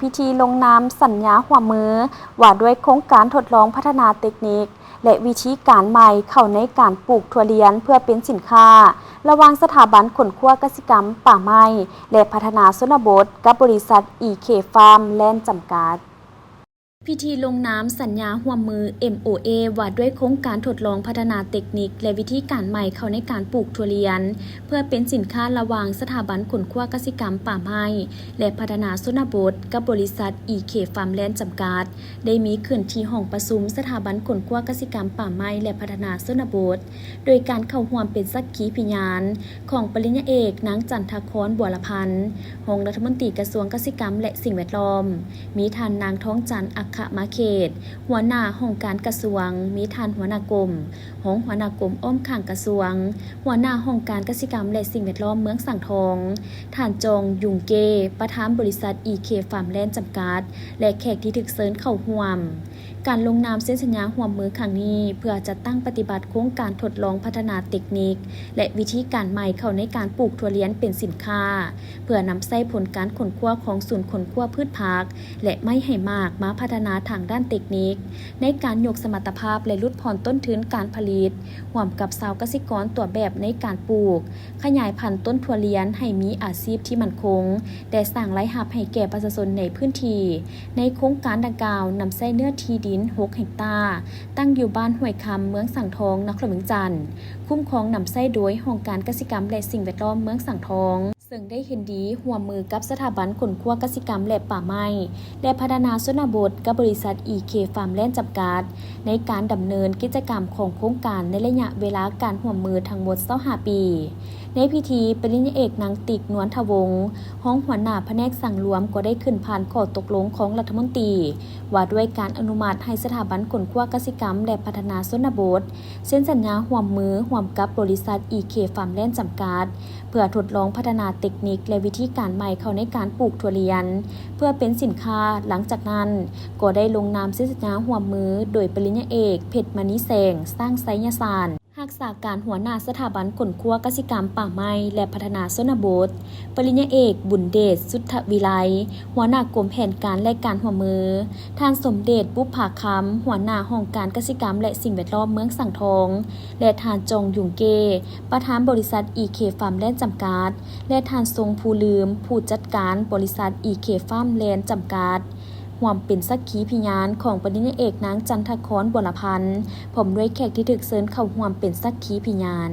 ພິທີລົງນາມສັນຍາຮ່ວມມືວ່າດ້ວຍໂຄງການທົດລອງພັດທະນາເຕັກນິກ ແລະ ວິທີການໃໝ່ເຂົ້າໃນການປູກຖົ່ວລຽນເພື່ອເປັນສິນຄ້າ ລະຫວ່າງສະຖາບັນຄົ້ນຄວ້າກະສິກຳ, ປ່າໄມ້ ແລະ ພັດທະນາຊົນນະບົດ ກັບບໍລິສັດ ອີເຄຟາມແລນ ຈຳກັດ. ພິທີລົງນາມສັນຍາຮ່ວມມື ເອັມໂອເອ ວ່າດ້ວຍໂຄງການທົດລອງພັດທະນາເຕັກນິກ ແລະ ວິທີການໃໝ່ເຂົ້າໃນການປູກຖົ່ວລຽນ ເພື່ອເປັນສິນຄ້າລະຫວ່າງສະຖາບັນຄົ້ນຄວ້າກະສິກຳ, ປ່າໄມ້ ແລະ ພັດທະນາຊົນນະບົດ ກັບບໍລິສັດ ອີເຄຟາມແລນ ຈຳກັດ ໄດ້ມີຂຶ້ນທີ່ຫ້ອງປະຊຸມສະຖາບັນຄົ້ນຄວ້າກະສິກຳ, ປ່າໄມ້ ແລະ ພັດທະນາຊົນນະບົດ ໂດຍການເຂົ້າຮ່ວມເປັນສັກຂີພິຍານຂອງປະລິນຍາເອກ ນາງ ຈັນທະຄອນ ບົວລະພັນ ຮອງລັດຖະມົນຕີກະຊວງກະສິກຳ ແລະ ສິ່ງແວດລ້ອມ, ມີທ່ານນາງ ທອງຈັນ ອັກຂະມາເຂດ ຫົວໜ້າຫ້ອງການກະຊວງ, ມີທ່ານຫົວໜ້າກົມ, ຮອງຫົວໜ້າກົມອ້ອມຂ້າງກະຊວງ, ຫົວໜ້າຫ້ອງການກະສິກຳ ແລະ ສິ່ງແວດລ້ອມເມືອງສັງທອງ, ທ່ານ ຈອງ ຍຸງເກ ປະທານບໍລິສັດ ອີເຄຟາມແລນ ຈຳກັດ ແລະ ແຂກທີ່ຖືກເຊີນເຂົ້າຮ່ວມ. ການລົງນາມເຊັນສັນຍາຮ່ວມມືຄັ້ງນີ້ ເພື່ອຈັດຕັ້ງປະຕິບັດໂຄງການທົດລອງພັດທະນາເຕັກນິກ ແລະ ວິທີການໃໝ່ເຂົ້າໃນການປູກຖົ່ວລຽນເປັນສິນຄ້າ ເພື່ອນຳໃຊ້ຜົນການຄົ້ນຄວ້າຂອງສູນຄົ້ນຄວ້າພືດຜັກ ແລະ ໄມ້ໃຫ້ໝາກມາພັດທະນາທາງດ້ານເຕັກນິກ ໃນການຍົກສະມັດຕະພາບ ແລະ ຫຼຸດຜ່ອນຕົ້ນທຶນການຜະລິດ ຮ່ວມກັບຊາວກະສິກອນຕົວແບບໃນການປູກ, ຂະຫຍາຍພັນຕົ້ນຖົ່ວລຽນໃຫ້ມີອາຊີບທີ່ໝັ້ນຄົງ ແລະ ສ້າງລາຍຮັບໃຫ້ແກ່ປະຊາຊົນໃນພື້ນທີ່. ໃນໂຄງການດັ່ງກ່າວ ນຳໃຊ້ເນື້ອທີ່ດິນຫົກເຮັກຕາ ຕັ້ງຢູ່ບ້ານຫ້ວຍຄຳ ເມືອງສັງທອງ ນະຄອນຫຼວງວຽງຈັນ, ຄຸ້ມຄອງນຳໃຊ້ໂດຍຫ້ອງການກະສິກຳ ແລະ ສິ່ງແວດລ້ອມເມືອງສັງທອງ ເຊິ່ງໄດ້ເຫັນດີຮ່ວມມືກັບສະຖາບັນຄົ້ນຄວ້າກະສິກຳ ແລະ ປ່າໄມ້ ແລະ ພັດທະນາຊົນນະບົດ ກັບບໍລິສັດ ອີເຄຟາມແລນ ຈຳກັດ ໃນການດຳເນີນກິດຈະກຳຂອງໂຄງການໃນໄລຍະເວລາການຮ່ວມມືທັງໝົດຊາວຫ້າປີ. ໃນພິທີ, ປະລິນຍາເອກ ນາງ ຕິກ ນວນທະວົງ ຮອງຫົວໜ້າພະແນກສັງລວມ ກໍໄດ້ຂຶ້ນຜ່ານຂໍ້ຕົກລົງຂອງລັດຖະມົນຕີ ວ່າດ້ວຍການອະນຸມັດໃຫ້ສະຖາບັນຄົ້ນຄວ້າກະສິກຳ ແລະ ພັດທະນາຊົນນະບົດ ເຊັນສັນຍາຮ່ວມມືຮ່ວມກັບບໍລິສັດ ອີເຄຟາມແລນ ຈຳກັດ ເພື່ອທົດລອງພັດທະນາເຕັກນິກ ແລະ ວິທີການໃໝ່ເຂົ້າໃນການປູກຖົ່ວລຽນ ເພື່ອເປັນສິນຄ້າ. ຫຼັງຈາກນັ້ນ ກໍໄດ້ລົງນາມເຊັນສັນຍາຮ່ວມມືໂດຍປະລິນຍາເອກ ເພັດມະນີແສງ ຊ້າງໄຊຍະສານ ຮັກສາການຫົວໜ້າສະຖາບັນຄົ້ນຄວ້າກະສິກຳ, ປ່າໄມ້ ແລະ ພັດທະນາຊົນນະບົດ, ປະລິນຍາເອກ ບຸນເດດ ສຸດທະວິໄລ ຫົວໜ້າກົມແຜນການ ແລະ ການຮ່ວມມື, ທ່ານ ສົມເດດ ບຸບຜາຄຳ ຫົວໜ້າຫ້ອງການກະສິກຳ ແລະ ສິ່ງແວດລ້ອມເມືອງສັງທອງ ແລະ ທ່ານ ຈອງ ຍຸງເກ ປະທານບໍລິສັດ ອີເຄຟາມແລນ ຈຳກັດ ແລະ ທ່ານ ຊົງພູລືມ ຜູ້ຈັດການບໍລິສັດ ອີເຄຟາມແລນ ຈຳກັດ ຮ່ວມເປັນສັກຂີພິຍານຂອງປະລິນຍາເອກ ນາງ ຈັນທະຄອນ ບົວລະພັນ ພ້ອມດ້ວຍແຂກທີ່ຖືກເຊີນເຂົ້າຮ່ວມເປັນສັກຂີພິຍານ.